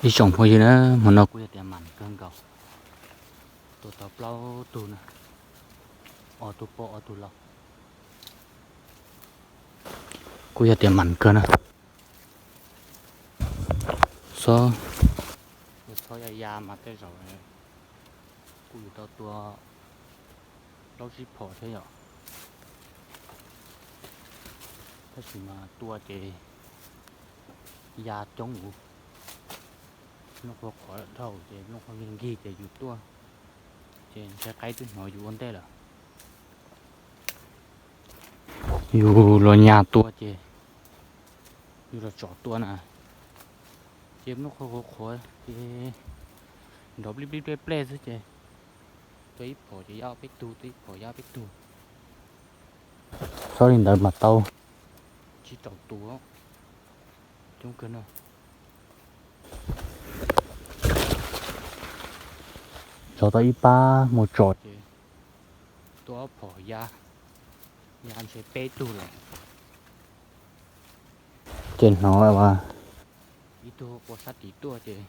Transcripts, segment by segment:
Ib tsoom phooj ywg na, hmo no kuj yog tias mam kawg nkaus, tua tau plaub tug na, ob tug poj ob tug lau. Kuj yog tias mam kawg na. Xob, txhob ya ya mas tej zaum kuj yuav tau tua plaub tsib phom thiab yom. Tab sis mas tua ces ya coob ua, nplooj qhuav qhuav dhau ces nplooj qhuav nkig nkig ces yus tuaj ces ntshai qaib twb hnov yus ua ntej lawm. Yus los nyas tua ces, yus los tsom tua na, ces nplooj qhuav qhuav qhuav ces nrov plij plij plej plej xwb ces tua ib phom ces ya peb tug, tua ib phom ya peb tug. Xob li ntawd mas tau tsib rau tus, coob kawg no. Tso tau ib pab mus tsom ces tua ob phom ya, ya ntshe peb tug lawm. Ces hnov ib tug qua sab tim tuaj ces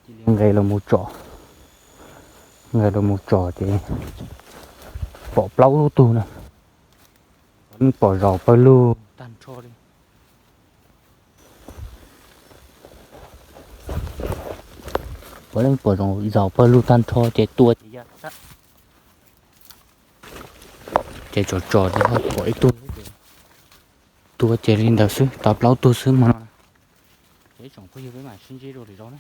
cia li nqes los mus tsom, nqes los mus tsom ces pom plaub lub tug na, pom zaum pawg lug tag nrho li. Pom leej pom zaum pawg lug tag nrho ces tua ces ya, ces tsom tsom ces pom ib tug, tua ces li ntawd xwb, tau plaub tug xwb hmo no. Ces ib tsoom phooj ywg peb mam sib ntsib dua lwm zaus na.